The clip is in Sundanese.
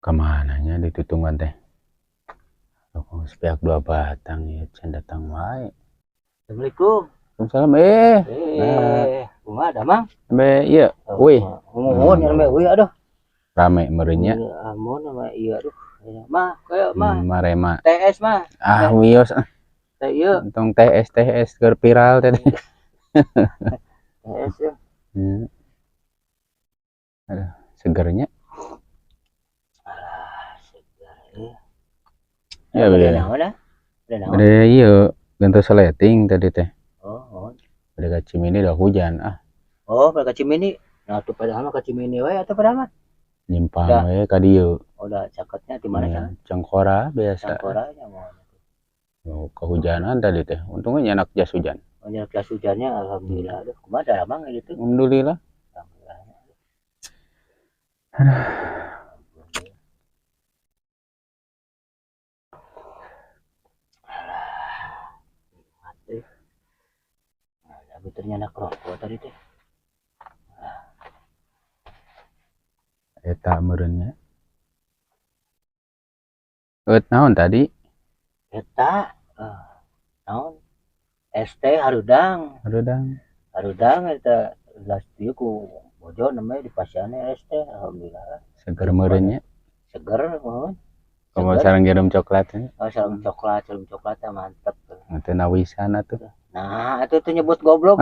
Kemana nya ditutungan teh? Rokok sepihak dua batang ya, can datang wae. Assalamualaikum. Waalaikumsalam eh. Nah, Eh, kumaha damang? Sampai iya, wih, Ngomong Hmm. ya wih aduh. Rame meureun nya. Iya, amun sama iya aduh. Mah, kayak mah Marema. TS mah. Ah, wios ah. Teh ieu Tong TS TS keur viral teh. TS ya. Aduh, segernya. Alah, segar eh. Ya, Bade bade. Naon ah? Bade naon? Bade ieu gentos sleting tadi teh. Oh. Bade ka Cimindi udah hujan ah. Oh, pada ka Cimindi. Nah, tuh padahal mah ka Cimindi we atuh padahal mah. Nyimpang Dah. We ka dieu. Oh, udah caketnya di mana Ya, sana? Cangkora biasa. Cangkora nya mau. Oh, kehujanan tadi teh. Untungnya nyandak jas hujan. Oh, nyandak jas hujannya alhamdulillah. Aduh, kumaha daramang gitu. Alhamdulillah. Alhamdulillah. Aduh. Alah, nikmat euy. Nah, abi teh nyandak rokok tadi teh. Eta meureun nya. Eut naon tadi? Eta, naon? Es teh harudang. Harudang. Harudang eta gelas dieu ku bojo namanya di pasiannya es teh alhamdulillah. Seger meureun nya. Seger mohon. Komo Seger. Sareng jarum coklat nya. Oh, sareng coklat teh mantep. Teu nawisan atuh. Nah, itu tuh nyebut goblok.